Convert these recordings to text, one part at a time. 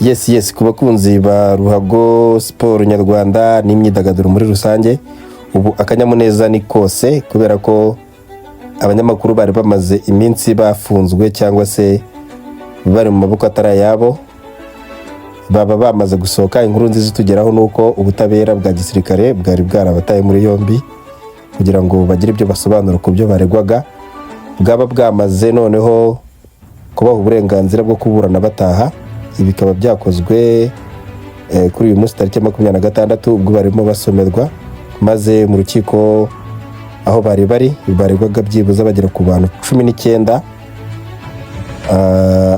Yes, ku bakunzi ba ruhago, siporo nyarwanda n'imyidagaduro muri rusange, ubu akanyamuneza ni kose kubera ko abanyamakuru bari bamaze iminsi bafunzwe cyangwa se bari mu maboko atari ayabo baba bamaze gusohoka. Inkuru nziza itugeraho ni uko ubutabera bwa gisirikare bwari bwarabataye muri yombi kugira ngo bagire ibyo basobanura ku byo baregwaga, bwaba bwamaze noneho kubaha uburenganzira bwo kuburana bataha. Ibi bikaba byakozwe kuri uyu munsi tariki ya 26, ubwo barimo basomerwa maze mu rukiko aho bari bari baregwaga byibuze bagera ku bantu 19.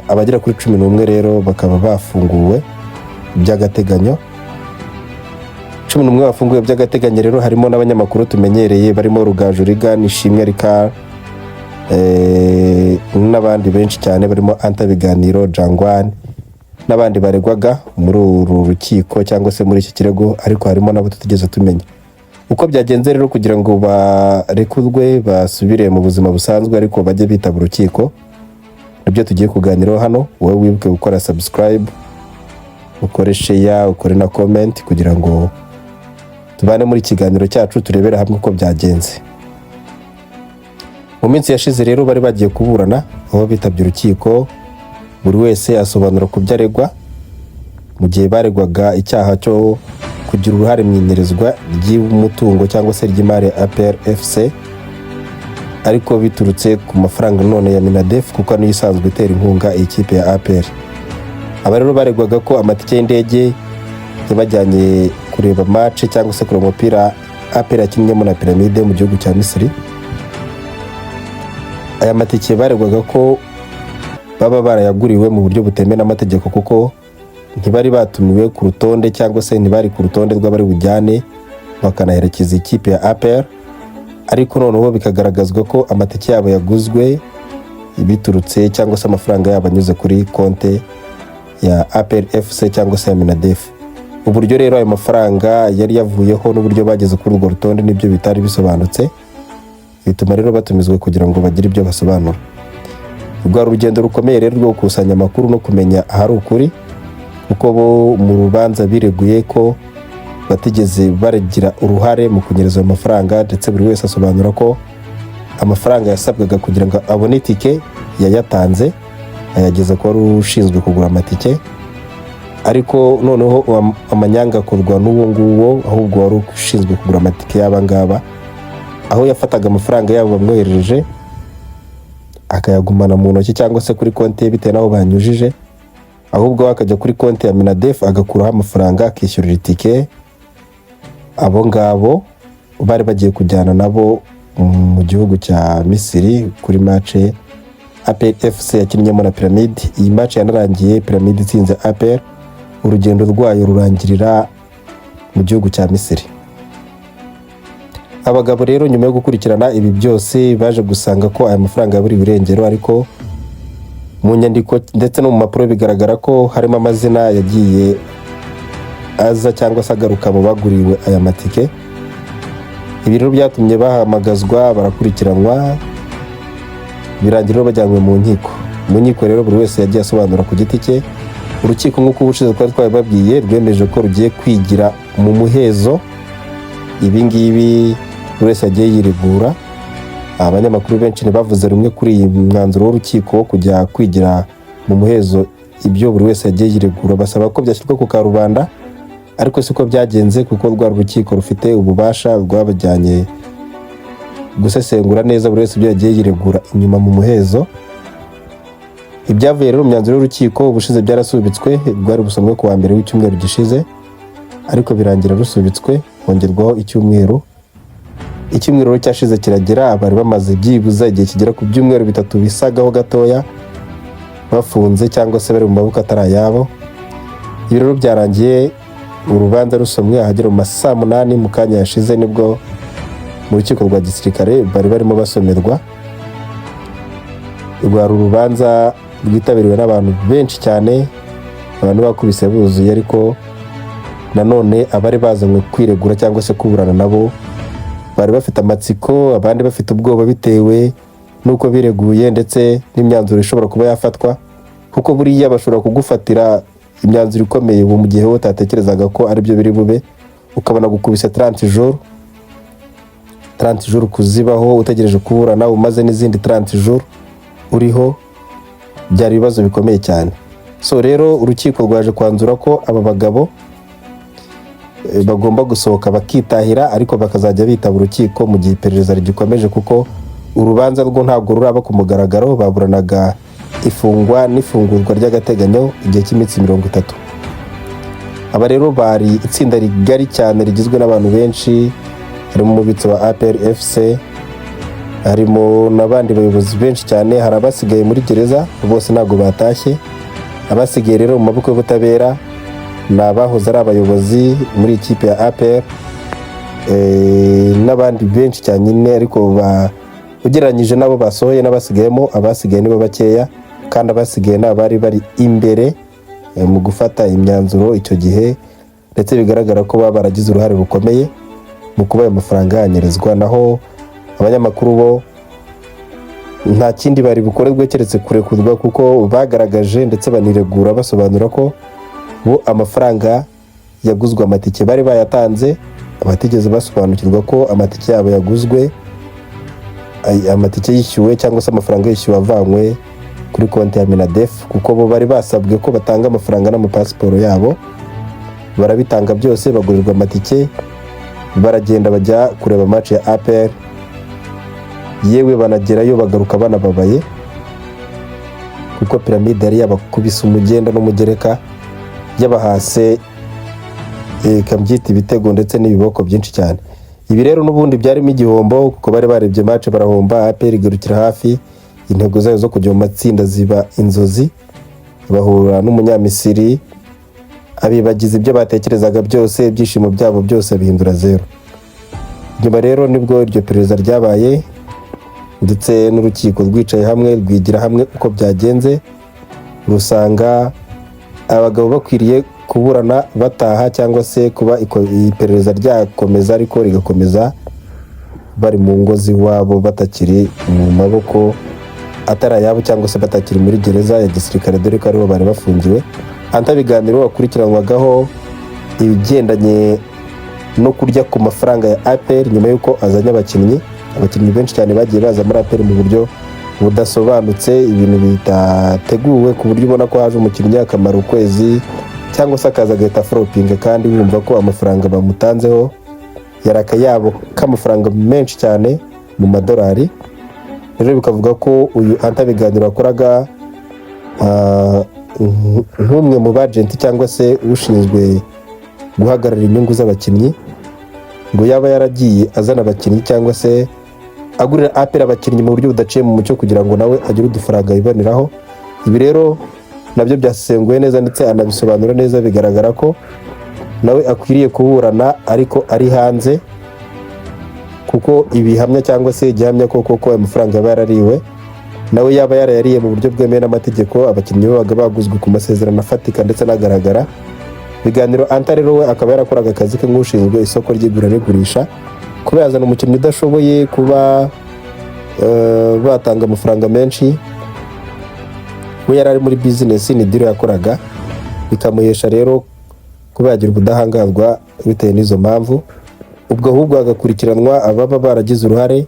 Abagera kuri 11 rero bakaba bafunguwe by'agateganyo. 11 bafunguwe by'agateganyo rero harimo n'abanyamakuru tumenyereye barimo Rugaju Reagan, Ishimwe Ricard, n'abandi benshi cyane barimo Anta Biganiro, Jangwani n'abandi baregwaga muri uru rukiko cyangwa se muri iki kirego, ariko harimo n'abo tutigeze tumenya. Uko byagenze rero kugira ngo barekurwe basubire mu buzima busanzwe ariko bajye bitaba urukiko, nibyo tugiye kuganiraho hano. Wowe wibuke gukora subscribe, ukore share, ukore na comment kugira ngo tubane muri kiganiro cyacu, turebere hamwe uko byagenze. Mu minsi yashize rero bari bagiye kuburana, aho bitabye urukiko buri wese asobanura ku byo aregwa. Mu gihe baregwaga icyaha cyo kugira uruhare mu inyerezwa ry'umutungo cyangwa se ry'imari ya APR FC, ariko biturutse ku mafaranga none ya MINADEF, kuko niyo isanzwe itera inkunga iyi kipe ya APR. Aba rero baregwaga ko amatike y'indege yabajyanye kureba match cyangwa se kureba umupira APR yakinnyemo na Pyramide mu gihugu cya Misiri, aya matike baregwaga ko baba barayaguriwe mu buryo butemewe n'amategeko, kuko ntibari batumiwe ku rutonde cyangwa se ntibari ku rutonde rw'abari bujyane bakanaherekeza ikipe ya APR, ariko noneho bikagaragazwa ko amatike yabo yaguzwe biturutse cyangwa se amafaranga yabo anyuze kuri konte ya APR FC cyangwa se ya MINADEF. Uburyo rero ayo mafaranga yari yavuyeho n'uburyo bageze kuri urwo rutonde nibyo bitari bisobanutse, bituma rero batumizwa kugira ngo bagire ibyo basobanura. Rwari urugendo rukomeye rero rwo gukusanya amakuru no kumenya ahari ukuri, kuko bo mu rubanza bireguye ko batigeze baragira uruhare mu kunyereza ayo mafaranga, ndetse buri wese asobanura ko amafaranga yasabwaga kugira ngo abone itike yayatanze ayageza ku wari ushinzwe kugura amatike, ariko noneho amanyanga akorwa n'uwo nguwo ahubwo wari ushinzwe kugura amatike y'aba ngaba, aho yafataga amafaranga yabo bamwoherereje akayagumana mu ntoki cyangwa se kuri konti ye bitewe n'aho banyujije, ahubwo we akajya kuri konti ya MINADEF agakuraho amafaranga akishyurira itike abo ngabo bari bagiye kujyana nabo mu gihugu cya Misiri kuri match APR FC yakinnyemo na Pyramide. Iyi match yanarangiye Pyramide itsinze APR, urugendo rwayo rurangirira mu gihugu cya Misiri. Abagabo rero nyuma yo gukurikirana ibi byose baje gusanga ko aya mafaranga yaburiwe irengero, ariko mu nyandiko ndetse no mu mpapuro bigaragara ko harimo amazina yagiye aza cyangwa se agaruka mu baguriwe aya matike. Ibi rero byatumye bahamagazwa, barakurikiranwa, birangira rero bajyanywe mu nkiko. Mu nkiko rero buri wese yagiye asobanura ku giti cye. Urukiko, nk'uko ubushize twari twabibabwiye, rwemeje ko rugiye kwigira mu muhezo ibi ngibi buri wese yagiye yiregura. Abanyamakuru benshi ntibavuze rumwe kuri iyi mwanzuro w'urukiko wo kujya kwigira mu muhezo ibyo buri wese yagiye yiregura, basaba ko byashyirwa ku karubanda, ariko siko byagenze, kuko rwa rukiko rufite ububasha rwabajyanye gusesengura neza buri wese ibyo yagiye yiregura inyuma mu muhezo. Ibyavuye rero mu myanzuro y'urukiko ubushize byarasubitswe. Rwari busomwe ku wa mbere w'icyumweru gishize, ariko birangira rusubitswe hongerwaho icyumweru. Icyumweru rero cyashize kiragera, bari bamaze byibuze igihe kigera ku byumweru 3 bisagaho gatoya bafunze cyangwa se bari mu maboko atari ayabo. Ibi rero byarangiye urubanza rusomwe ahagera mu ma saa 8 mu kanya yashize, nibwo mu rukiko rwa gisirikare bari barimo basomerwa. Rwari urubanza rwitabiriwe n'abantu benshi cyane, abantu bakubise buzuye, ariko nanone abari bazanywe kwiregura cyangwa se kuburana nabo bari bafite amatsiko, abandi bafite ubwoba bitewe n'uko bireguye ndetse n'imyanzuro ishobora kuba yafatwa, kuko buriya bashobora kugufatira Imyanzuro ikomeye ubu, mu gihe wowe utatekerezaga ko aribyo biri bube, ukabona gukubise 30 jours, 30 jours kuzibaho utegereje kuburana, umaze n'izindi 30 jours uriho, byari ibibazo bikomeye cyane. So rero urukiko rwaje kwanzura ko aba bagabo bagomba gusohoka bakitahira, ariko bakazajya bitaba urukiko mu gihe iperereza rigikomeje, kuko urubanza rwo ntabwo ruraba ku mugaragaro. Baburanaga ifungwa n'ifungurwa ry'agateganyo igihe cy'iminsi 30. Aba rero bari itsinda rigari cyane rigizwe n'abantu benshi, harimo umubitsi wa APR FC, harimo n'abandi bayobozi benshi cyane. Hari abasigaye muri gereza, bose ntabwo batashye. Abasigaye rero mu maboko y'ubutabera ni abahoze ari abayobozi muri ikipe ya APR n'abandi benshi cyane nyine, ariko ugereranyije n'abo basohoye n'abasigayemo, abasigaye nibo bakeya, kandi abasigaye ni abari bari imbere mu gufata imyanzuro icyo gihe, ndetse bigaragara ko baba baragize uruhare rukomeye mu kuba ayo mafaranga yanyerezwa. Naho abanyamakuru bo nta kindi bari bukorerwe keretse kurekurwa, kuko bagaragaje ndetse baniregura basobanura ko bo amafaranga yaguzwe amatike bari bayatanze, batigeze basobanukirwa ko amatike yabo yaguzwe, amatike yishyuwe cyangwa se amafaranga yishyuwe avanywe kuri konti ya MINADEF, kuko bo bari basabwe ko batanga amafaranga n'amapasiporo yabo, barabitanga byose, bagurirwa amatike, baragenda bajya kureba match ya APR, yewe banagerayo bagaruka banababaye, kuko Pyramide yari yabakubise umugenda n'umugereka, yabahase kabyita ibitego ndetse n'ibiboko byinshi cyane. Ibi rero n'ubundi byarimo igihombo, kuko bari barebye match barahomba, APR igarukira hafi, intego zayo zo kujya mu matsinda ziba inzozi, bahura n'umunyamisiri abibagiza ibyo batekerezaga byose, ibyishimo byabo byose bihindura zero. Nyuma rero nibwo iryo perereza ryabaye, ndetse n'urukiko rwicaye hamwe rwigira hamwe uko byagenze, rusanga abagabo bakwiriye kuburana bataha, cyangwa se kuba iperereza ryakomeza ariko rigakomeza bari mu ngo z'iwabo, batakiri mu maboko atari ayabo, cyangwa se batakiri muri gereza ya gisirikare, dore ko ariho bari bafungiwe. Anta Biganiro wakurikiranwagaho ibigendanye no kurya ku mafaranga ya APR nyuma y'uko azanye abakinnyi benshi cyane bagiye baza muri APR mu buryo budasobanutse, ibintu bitateguwe, ku buryo ubona ko haje umukinnyi akamara ukwezi cyangwa se akaza agahita floppinga, kandi wumva ko amafaranga bamutanzeho yari akayabo k'amafaranga menshi cyane mu madolari. Rero bikavuga ko uyu Anta Biganiro wakoraga nk'umwe mu bajenti cyangwa se ushinzwe guhagararira inyungu z'abakinnyi, ngo yaba yaragiye azana abakinnyi cyangwa se agurira APR abakinnyi mu buryo budaciye mu mucyo, kugira ngo nawe agire udufaranga yiboneraho. Ibi rero nabyo byasesenguwe neza ndetse anabisobanura neza, bigaragara ko nawe akwiriye kuburana ariko ari hanze, kuko ibihamya cyangwa se igihamya ko koko ayo mafaranga yaba yarariwe, nawe yaba yarayariye mu buryo bwemewe n'amategeko, abakinnyi babaga baguzwe ku masezerano afatika ndetse anagaragara. Biganiro Anta rero we akaba yarakoraga akazi ke nk'ushinzwe isoko ry'igura n'igurisha. Kuba yazana umukinnyi udashoboye, kuba batanga amafaranga menshi, we yari ari muri bizinesi, ni deal yakoraga, bikamuhesha rero kuba yagira ubudahangarwa bitewe n'izo mpamvu. Ubwo ahubwo hagakurikiranwa ababa baragize uruhare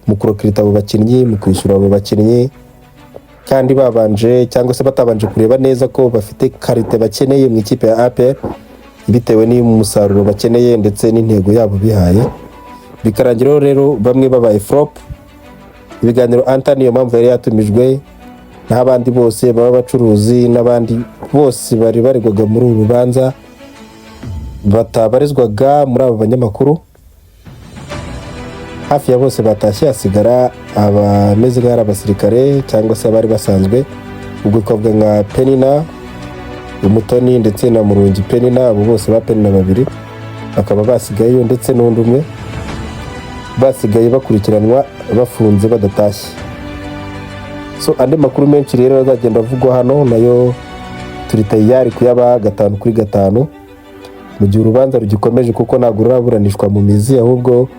mu kurecruita abo bakinnyi, mu kwishyura abo bakinnyi, kandi babanje cyangwa se batabanje kureba neza ko bafite qualité bakeneye mu ikipe ya APR, bitewe n'umusaruro bakeneye ndetse n'intego yabo bihaye, bikarangira rero bamwe babaye flop. Ibiganiro Anta niyo mpamvu yari yatumijwe, n'abandi bose baba abacuruzi n'abandi bose bari baregwaga muri uru rubanza batabarizwaga muri aba banyamakuru, hafi ya bose batashye, hasigara abameze nk'aho ari abasirikare cyangwa se abari basanzwe. Ubwo twavuga nka Penina Umutoni ndetse na Murungi Penina, abo bose ba Penina babiri bakaba basigayeyo, ndetse n'undi umwe basigaye bakurikiranwa bafunze badatashye. So andi makuru menshi rero azagenda avugwa hano nayo turi tayari kuyabaha gatanu kuri gatanu mu gihe urubanza rugikomeje, kuko ntabwo ruraburanishwa mu mizi, ahubwo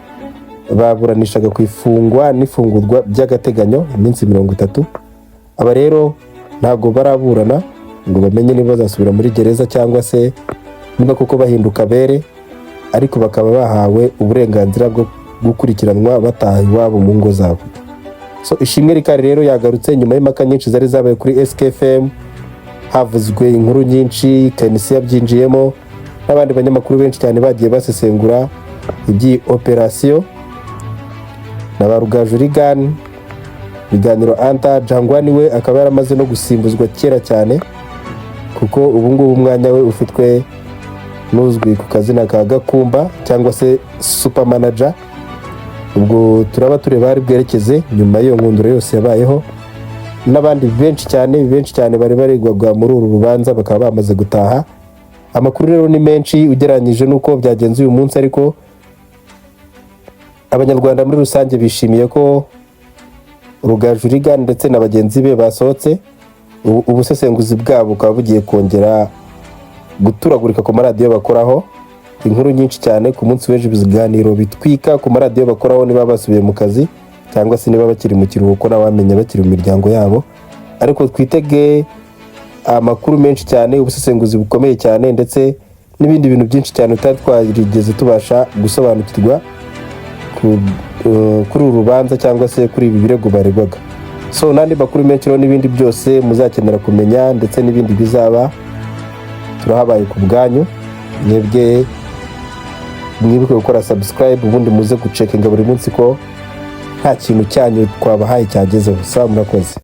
baburanishaga ku ifungwa n'ifungurwa by'agateganyo iminsi 30. Aba rero ntabwo baraburana. ngo bamenye niba bazasubira muri gereza cyangwa se niba koko bahinduka abere, ariko bakaba bahawe uburenganzira bwo gukurikiranwa bataha iwabo mu ngo zabo. So Ishimwe Ricard rero yagarutse nyuma y'impaka nyinshi zari zabaye kuri SKFM, havuzwe inkuru nyinshi, KNC yabyinjiyemo n'abandi banyamakuru benshi cyane bagiye basesengura iby'iyi operasiyo na ba Rugaju Reagan, Biganiro Anta Jangwani we akaba yaramaze no gusimbuzwa kera cyane, kuko ubu ngubu umwanya we ufitwe n'uzwi ku kazina ka Gakumba cyangwa se Super Manager. Ubwo turaba tureba hari bwerekeze nyuma y'iyo nkundura yose yabayeho, n'abandi benshi cyane, benshi cyane bari baregwaga muri uru rubanza bakaba bamaze gutaha. Amakuru rero ni menshi ugereranyije n'uko byagenze uyu munsi, ariko Abanyarwanda muri rusange bishimiye ko Rugaju Reagan ndetse na bagenzi be basohotse. Ubusesenguzi bwabo bukaba bugiye kongera guturagurika ku maradiyo bakoraho, inkuru nyinshi cyane ku munsi w'ejo, ibiganiro bitwika ku maradiyo bakoraho, niba basubiye mu kazi cyangwa se niba bakiri mu kiruhuko, n'abamenya bakiri mu miryango yabo. Ariko twitege amakuru menshi cyane, ubusesenguzi bukomeye cyane, ndetse n'ibindi bintu byinshi cyane tutari twarigeze tubasha gusobanukirwa kuri uru rubanza cyangwa se kuri ibi birego baregwaga. So n'andi makuru menshi rero n'ibindi byose muzakenera kumenya ndetse n'ibindi bizaba, turahabaye ku bwanyu. Mwebwe mwibuke gukora subscribe, ubundi muze gucekinga buri munsi ko nta kintu cyanyu twabahaye cyagezeho. Sawa, murakoze.